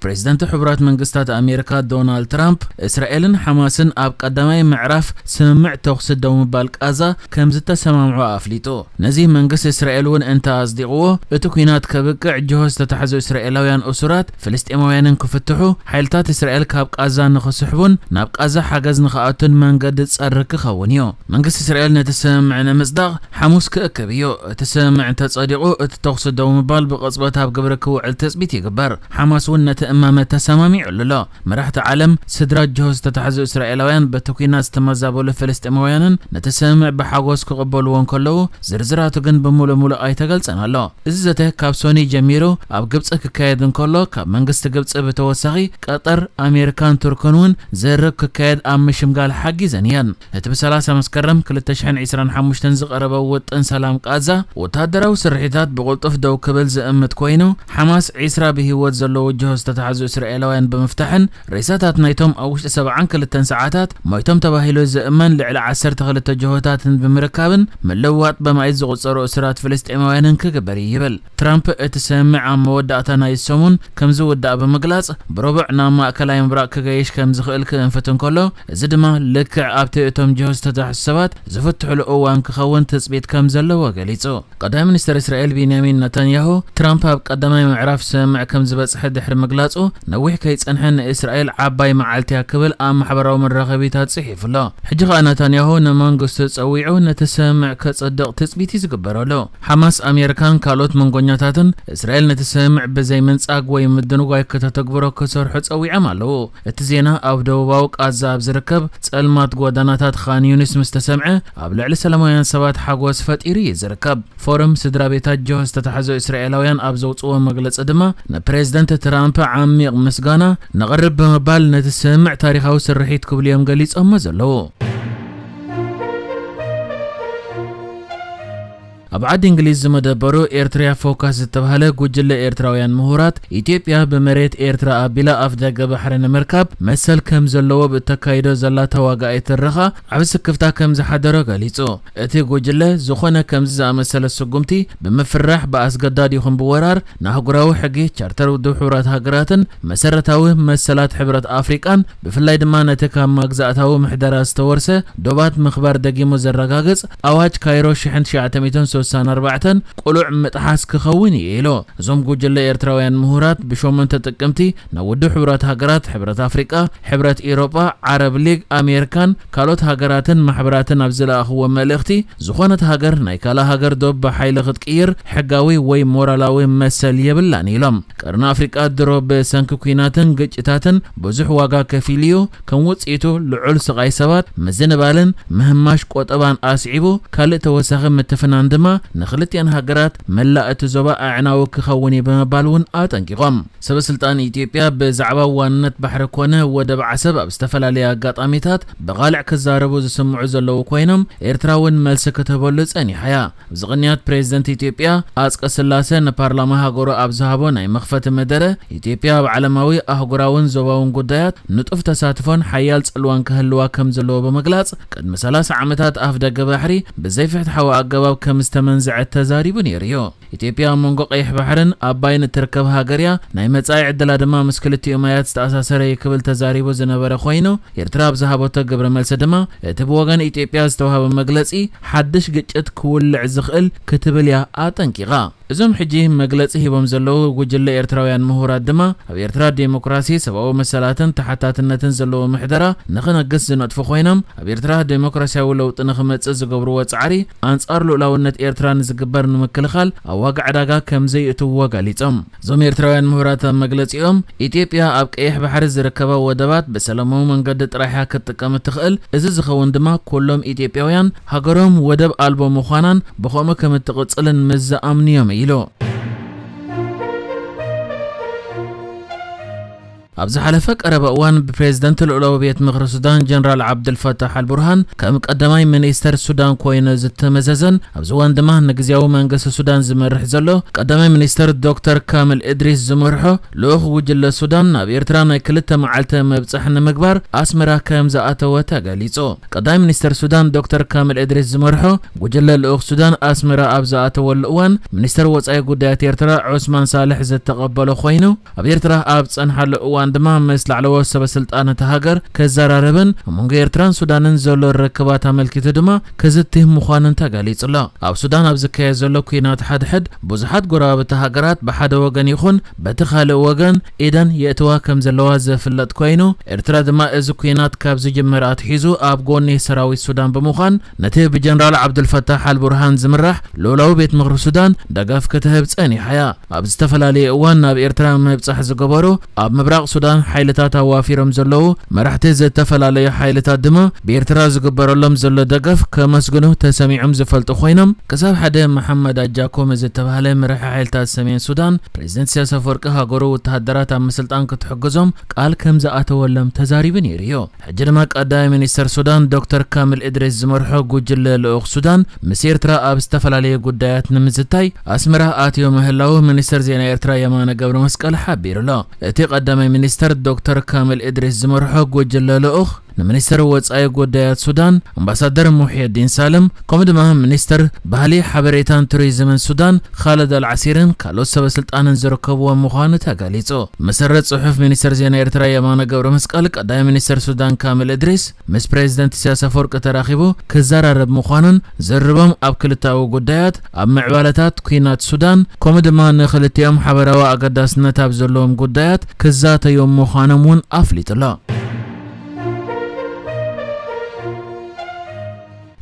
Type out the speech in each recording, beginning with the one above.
ፕሬዝደንት ሕቡራት መንግስታት ኣሜሪካ ዶናልድ ትራምፕ፣ እስራኤልን ሓማስን ኣብ ቀዳማይ ምዕራፍ ስምምዕ ተኹሲ ደው ምባል ቃዛ ከም ዝተሰማምዑ ኣፍሊጡ። ነዚ መንግስቲ እስራኤል እውን እንተ ኣጽዲቕዎ፣ እቲ ኲናት ከብቅዕ፣ ጅሆ ዝተታሕዙ እስራኤላውያን እሱራት ፍልስጤማውያንን ክፍትሑ፣ ሓይልታት እስራኤል ካብ ቃዛ ንኽስሕቡን ናብ ቃዛ ሓገዝ ንኽኣቱን መንገዲ ጸር ክኸውን እዩ። መንግስቲ እስራኤል ነቲ ስምምዕ ንምጽዳቕ ሓሙስ ክእክብ እዩ። እቲ ስምምዕ እንተጸዲቑ፣ እቲ ተኹሲ ደው ምባል ብቕጽበት ኣብ ግብሪ ክውዕል ትጽቢት ይግበር። ሓማስ እውን ነቲ እማመ ተሰማሚዑሉ ኣሎ። መራሕቲ ዓለም፣ ስድራ ጅሆ ዝተታሕዙ እስራኤላውያን፣ በቲ ኲናት ዝተመዛበሉ ፍልስጤማውያንን ነቲ ስምምዕ ብሓጎስ ክቕበልዎ እንከለዉ፣ ዝርዝራቱ ግን ብምሉእ ምሉእ ኣይተገልጸን ኣሎ። እዚ ዘተ ካብ ሶኒ ጀሚሩ ኣብ ግብጺ ክካየድ እንከሎ፣ ካብ መንግስቲ ግብጺ ብተወሳኺ ቀጠር፣ ኣሜሪካን ቱርክን እውን ዝርርብ ክካየድ ኣብ ምሽምጋል ሓጊዘን እየን። እቲ ብ30 መስከረም ክልተ ሽሕን ዕስራን ሓሙሽተን ዝቐረበ ውጥን ሰላም ቃዛ፣ ወታደራዊ ስርሒታት ብቕልጡፍ ደው ክብል ዝእምት ኮይኑ፣ ሓማስ ዒስራ ብህይወት ዘለዉ ጅሆ ዝተታሕዙ እስራኤላውያን ብምፍታሕን፣ ሬሳታት ናይቶም ኣብ ውሽጢ ሰብዓን ክልተን ሰዓታት ሞይቶም ተባሂሉ ዝእመን ልዕሊ ዓሰርተ ክልተ ጅሆታትን ብምርካብን፣ ምልውዋጥ በማኢት ዝቑጸሩ እሱራት ፍልስጤማውያንን ክግበር እዩ ይብል። ትራምፕ እቲ ስምምዕ ኣብ መወዳእታ ናይ ሰሙን ከም ዝውዳእ ብምግላጽ፣ ብረቡዕ ናብ ማእከላይ ምብራቕ ክገይሽ ከም ዝኽእል ክእንፍት እንከሎ፣ እዚ ድማ ልክዕ ኣብቲ እቶም ጅሆ ዝተታሕዙ ሰባት ዝፍትሕሉ እዋን ክኸውን ትጽቢት ከም ዘለዎ ገሊጹ። ቀዳማይ ሚኒስተር እስራኤል ቢንያሚን ነታንያሁ፣ ትራምፕ ኣብ ቀዳማይ ምዕራፍ ስምምዕ ከም ዝበጽሐ ድሕሪ ምግላጹ፣ ነዊሕ ከይጸንሐ ንእስራኤል ዓባይ መዓልቲ እያ ክብል ኣብ ማሕበራዊ መራኸቢታት ጽሒፉ ኣሎ። ሕጂ ኸኣ ነታንያሁ ንመንግስቱ ጸዊዑ ነቲ ስምምዕ ከጸድቕ ትጽቢት እዩ ዝግበረሉ። ሓማስ፣ ኣሜሪካን ካልኦት መንጎኛታትን እስራኤል ነቲ ስምምዕ ብዘይ ምንጻግ ወይ ምድንጓይ ከተተግብሮ ክሰርሑ ጸዊዖም ኣለዉ። እቲ ዜና ኣብ ደቡባዊ ቃዛ ኣብ ዝርከብ ጸልማት ጎዳናታት ኻን ዩኒስ ምስ ተሰምዐ፣ ኣብ ልዕሊ ሰላማውያን ሰባት ሓጎስ ፈጢሩ እዩ ዝርከብ። ፎረም ስድራ ቤታት ጅሆ ዝተታሕዙ እስራኤላውያን ኣብ ዘውጽዎ መግለጺ ድማ፣ ንፕሬዝደንት ትራምፕ ዓሚቕ ምስጋና ነቕርብ ብምባል፣ ነቲ ስምምዕ ታሪኻዊ ስርሒት ክብሉ እዮም ገሊጾሞ ዘለዉ። ኣብ ዓዲ እንግሊዝ ዝመደበሩ ኤርትሪያ ፎካስ ዝተባህለ ጉጅለ ኤርትራውያን ምሁራት፣ ኢትዮጵያ ብመሬት ኤርትራ ኣቢላ ኣፍ ደገ ባሕሪ ንምርካብ መሰል ከም ዘለዎ ብእተካይዶ ዘላ ተዋጋኢ ትረኻ ዓቢ ስክፍታ ከም ዝሓደሮ ገሊጹ። እቲ ጉጅለ፣ ዝኾነ ከምዚ ዝኣመሰለ ስጉምቲ ብምፍራሕ፣ ብኣስገዳድ ይኹን ብወራር፣ ንኣህጉራዊ ሕጊ፣ ቻርተር ውድብ ሕቡራት ሃገራትን መሰረታዊ መሰላት ሕብረት ኣፍሪቃን፣ ብፍላይ ድማ ነቲ ካብ መግዛእታዊ ምሕደራ ዝተወርሰ ዶባት ምኽባር ደጊሙ ዘረጋግጽ ኣዋጅ ካይሮ ሽሕን ትሽዓተ ሚእትን ስሳን ኣርባዕተን ቅሉዕ ምጥሓስ ክኸውን እዩ ኢሉ። እዞም ጉጅለ ኤርትራውያን ምሁራት ብሸሞንተ ጥቅምቲ ናብ ውድብ ሕቡራት ሃገራት፣ ሕብረት ኣፍሪቃ፣ ሕብረት ኢሮጳ፣ ዓረብ ሊግ፣ ኣሜሪካን ካልኦት ሃገራትን ማሕበራትን ኣብ ዝለኣኽዎ መልእኽቲ፣ ዝኾነት ሃገር ናይ ካልእ ሃገር ዶብ ብሓይሊ ክትቅይር ሕጋዊ ወይ ሞራላዊ መሰል የብላን ኢሎም። ቀርኒ ኣፍሪቃ ድሮ ብሰንኪ ኲናትን ግጭታትን ብዙሕ ዋጋ ከፊሉ እዩ። ከም ውጽኢቱ ልዑል ስቓይ ሰባት፣ ምዝንባልን ምህማሽ ቆጠባን ኣስዒቡ፣ ካልእ ተወሳኺ ምትፍናን ድማ ንኽልቲኣን ሃገራት መላእ እቲ ዞባ ኣዕናዊ ክኸውን እዩ ብምባል እውን ኣጠንቂቖም። ሰበ ስልጣን ኢትዮጵያ ብዛዕባ ዋንነት ባሕሪ ኮነ ወደብ ዓሰብ ኣብ ዝተፈላለየ ኣጋጣሚታት ብቓልዕ ክዛረቡ ዝስምዑ ዘለዉ ኮይኖም፣ ኤርትራ እውን መልሲ ክትህበሉ ጸኒሓ እያ። ኣብዚ ቅንያት ፕሬዝደንት ኢትዮጵያ ኣጽቀ ስላሰ ንፓርላማ ሃገሩ ኣብ ዝሃቦ ናይ መኽፈቲ መደረ፣ ኢትዮጵያ ኣብ ዓለማዊ፣ ኣህጉራውን ዞባውን ጉዳያት ንጡፍ ተሳትፎን ሓያል ጽልዋን ክህልዋ ከም ዘለዎ ብምግላጽ፣ ቅድሚ ሰላሳ ዓመታት ኣፍ ደገ ባሕሪ ብዘይፍትሓዊ ኣገባብ ከም ዝተመንዝዐት ተዛሪቡ ነይሩ እዩ። ኢትዮጵያ ኣብ መንጎ ቀይሕ ባሕርን ኣባይን እትርከብ ሃገር እያ፣ ናይ መጻኢ ዕድላ ድማ ምስ ክልቲኡ ማያት ዝተኣሳሰረ እዩ ክብል ተዛሪቡ ዝነበረ ኮይኑ፣ ኤርትራ ኣብ ዝሃበቶ ግብረ መልሲ ድማ፣ እቲ ብወገን ኢትዮጵያ ዝተዋህበ መግለጺ ሓድሽ ግጭት ክውልዕ ዝኽእል ክትብል እያ ኣጠንቂቓ። እዞም ሕጂ መግለጺ ሂቦም ዘለዉ ጉጅለ ኤርትራውያን ምሁራት ድማ፣ ኣብ ኤርትራ ዴሞክራሲ፣ ሰብኣዊ መሰላትን ተሓታትነትን ዘለዎ ምሕደራ ንኽነግስ ዝነጥፉ ኮይኖም፣ ኣብ ኤርትራ ዴሞክራሲያዊ ለውጢ ንኽመጽእ ዝገብርዎ ጻዕሪ፣ ኣንጻር ልኡላውነት ኤርትራ ንዝግበር ንምክልኻል ኣብ ዋጋ ዕዳጋ ከም ዘየእትውዎ ገሊጾም። እዞም ኤርትራውያን ምሁራት ኣብ መግለጺኦም፣ ኢትዮጵያ ኣብ ቀይሕ ባሕሪ ዝርከባ ወደባት ብሰላማዊ መንገዲ ጥራሕ እያ ክትጥቀም እትኽእል። እዚ ዝኸውን ድማ፣ ኩሎም ኢትዮጵያውያን ሃገሮም ወደብ ኣልቦ ምዃናን ብኸምኡ ከም እትቕጽልን ምስ ዝኣምኑ እዮም ኢሉ። ኣብ ዝሓለፈ ቀረባ እዋን ብፕሬዝደንት ልኡላዊ ቤት ምኽሪ ሱዳን ጀነራል ዓብዱልፈታሕ ኣልቡርሃን ከም ቀዳማይ ሚኒስተር ሱዳን ኮይኑ ዝተመዘዘን ኣብዚ እዋን ድማ ንግዝያዊ መንግስቲ ሱዳን ዝመርሕ ዘሎ ቀዳማይ ሚኒስተር ዶክተር ካምል እድሪስ ዝመርሖ ልኡኽ ጉጅለ ሱዳን ናብ ኤርትራ ናይ ክልተ መዓልቲ መብጽሕ ንምግባር ኣስመራ ከም ዝኣተወ ተገሊጹ። ቀዳማይ ሚኒስተር ሱዳን ዶክተር ካምል እድሪስ ዝመርሖ ጉጅለ ልኡኽ ሱዳን ኣስመራ ኣብ ዝኣተወሉ እዋን ሚኒስተር ወጻኢ ጉዳያት ኤርትራ ዑስማን ሳልሕ ዝተቐበሎ ኮይኑ ኣብ ኤርትራ ኣብ ጸንሓሉ እዋን ድማ ምስ ላዕለዎት ሰበ ስልጣን እታ ሃገር ክዘራረብን ኣብ መንጎ ኤርትራን ሱዳንን ዘሎ ርክባት ኣመልኪቱ ድማ ክዝቲ ምዃኑን ተገሊጹ ኣሎ። ኣብ ሱዳን ኣብ ዝካየድ ዘሎ ኲናት ሓድሕድ ብዙሓት ጎረባብቲ ሃገራት ብሓደ ወገን ይኹን በቲ ካልእ ወገን ኢደን የእትዋ ከም ዘለዋ ዝፍለጥ ኮይኑ ኤርትራ ድማ እዚ ኲናት ካብ ዝጅመር ኣትሒዙ ኣብ ጎኒ ሰራዊት ሱዳን ብምዃን ነቲ ብጀነራል ዓብዱልፈታሕ ኣልቡርሃን ዝምራሕ ልኡላዊ ቤት ምኽሪ ሱዳን ደገፍ ክትህብ ጸኒሓ እያ። ኣብ ዝተፈላለየ እዋን ናብ ኤርትራ ምብጻሕ ዝገበሩ ኣብ ምብራቕ ሱዳን ሓይልታት ኣዋፊሮም ዘለዉ መራሕቲ ዝተፈላለዩ ሓይልታት ድማ ብኤርትራ ዝግበረሎም ዘሎ ደገፍ ከመስግኑ ተሰሚዖም ዝፈልጡ ኮይኖም ክሳብ ሓደ መሓመድ ኣጃኮም ዝተባህለ መራሒ ሓይልታት ሰሜን ሱዳን ፕሬዝደንት ኢሳያስ ኣፈወርቂ ሃገሩ ወተሃደራት ኣብ ምስልጣን ክትሕግዞም ቃል ከም ዝኣተወሎም ተዛሪቡ ነይሩ እዩ። ሕጂ ድማ ቀዳማይ ሚኒስተር ሱዳን ዶክተር ካምል እድሪስ ዝመርሖ ጉጅለ ልኡኽ ሱዳን ምስ ኤርትራ ኣብ ዝተፈላለዩ ጉዳያት ንምዝታይ ኣስመራ ኣትዮ ምህላዉ ሚኒስተር ዜና ኤርትራ የማነ ገብረ መስቀል ሓቢሩ ኣሎ። እቲ ቀዳማይ ሚኒስተር ዶክተር ካምል እድሪስ ዝመርሖ ጉጅለ ልኡኽ ንሚኒስተር ወጻኢ ጉዳያት ሱዳን ኣምባሳደር ሙሕየዲን ሳልም ከምኡ ድማ ሚኒስተር ባህሊ ሓበሬታን ቱሪዝምን ሱዳን ካልድ ኣልዓሲርን ካልኦት ሰበ ስልጣንን ዝርከብዎም ምዃኑ ተገሊጹ። መሰረት ጽሑፍ ሚኒስተር ዜና ኤርትራ የማነ ገብረ መስቀል ቀዳማይ ሚኒስተር ሱዳን ካምል እድሪስ ምስ ፕሬዝደንት ኢሳያስ ኣፈወርቂ ተራኺቡ ክዘራረብ ምዃኑን ዝርርቦም ኣብ ክልተኣዊ ጉዳያት ኣብ ምዕባለታት ኲናት ሱዳን ከምኡ ድማ ንክልቲኦም ሓበራዊ ኣገዳስነት ኣብ ዘለዎም ጉዳያት ክዛተዮም ምዃኖም እውን ኣፍሊጡ ኣሎ።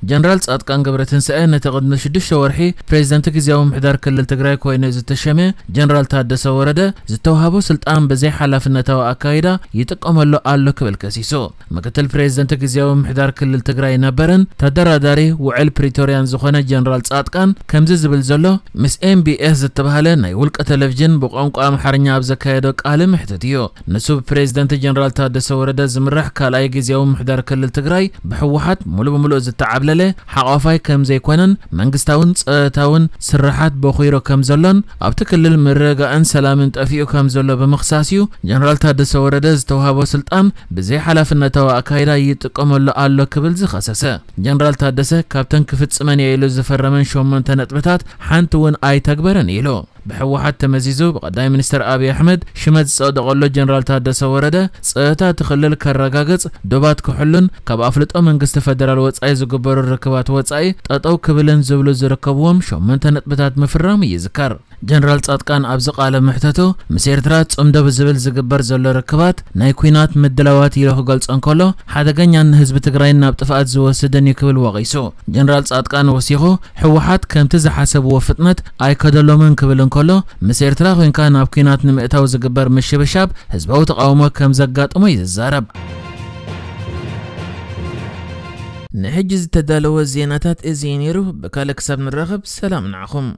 ጀነራል ጻድቃን ገብረትንሳኤ ነቲ ቅድሚ ሽዱሽተ ወርሒ ፕሬዝደንት ግዝያዊ ምሕዳር ክልል ትግራይ ኮይኑ ዝተሸመ ጀነራል ታደሰ ወረደ ዝተዋህቦ ስልጣን ብዘይ ሓላፍነታዊ ኣካይዳ ይጥቀመሉ ኣሎ ክብል ከሲሱ። ምክትል ፕሬዝደንት ግዝያዊ ምሕዳር ክልል ትግራይ ነበርን ተደራዳሪ ውዕል ፕሪቶርያን ዝኾነ ጀነራል ጻድቃን ከምዚ ዝብል ዘሎ ምስ ኤምቢኤስ ዝተባህለ ናይ ውልቀ ቴሌቪዥን ብቋንቋ ኣምሓርኛ ኣብ ዘካየዶ ቃለ መሕትት እዩ። ንሱ ብፕሬዝደንት ጀነራል ታደሰ ወረደ ዝምራሕ ካልኣይ ግዝያዊ ምሕዳር ክልል ትግራይ ብህወሓት ሙሉ ብምሉእ ዝተዓብለለ ሓቋፋይ ከም ዘይኮነን መንግስታውን ጸጥታውን ስርሓት በኺሩ ከም ዘሎን ኣብቲ ክልል ምርግጋእን ሰላምን ጠፊኡ ከም ዘሎ ብምኽሳስ እዩ ጀነራል ታደሰ ወረደ ዝተዋህቦ ስልጣን ብዘይ ሓላፍነታዊ ኣካይዳ ይጥቀመሉ ኣሎ ክብል ዝኸሰሰ። ጀነራል ታደሰ ካብተን ክፍጽመን እየ ኢሉ ዝፈረመን ሸሞንተ ነጥብታት ሓንቲ እውን ኣይተግበረን ኢሉ። ብህወሓት ተመዚዙ ብቀዳማይ ሚኒስተር ኣብይ ኣሕመድ ሽመት ዝጸደቐሉ ጀነራል ታደሰ ወረደ ጸጥታ እቲ ክልል ከረጋግጽ፣ ዶባት ክሕሉን ካብ ኣፍልጦ መንግስቲ ፈደራል ወጻኢ ዝግበሩ ርክባት ወጻኢ ጠጠው ክብልን ዝብሉ ዝርከብዎም ሸሞንተ ነጥብታት ምፍራሙ ይዝከር። ጀነራል ጻድቃን ኣብዚ ቃለ መሕተቱ ምስ ኤርትራ ጽምዶ ብዝብል ዝግበር ዘሎ ርክባት ናይ ኲናት ምድላዋት ኢሉ ክገልጾ እንከሎ ሓደገኛን ንህዝቢ ትግራይን ናብ ጥፍኣት ዝወስድን እዩ ክብል ወቒሱ። ጀነራል ጻድቃን ወሲኹ ህወሓት ከምቲ ዝሓሰብዎ ፍጥነት ኣይከደሎምን ክብል እንከሎ ምስ ኤርትራ ኮንካ ናብ ኲናት ንምእታው ዝግበር ምሽብሻብ ህዝባዊ ተቓውሞ ከም ዘጋጥሞ እዩ ዝዛረብ። ንሕጂ ዝተዳለወ ዜናታት እዚ እዩ ነይሩ። ብካልእ ክሳብ ንራኸብ ሰላም ንዓኹም።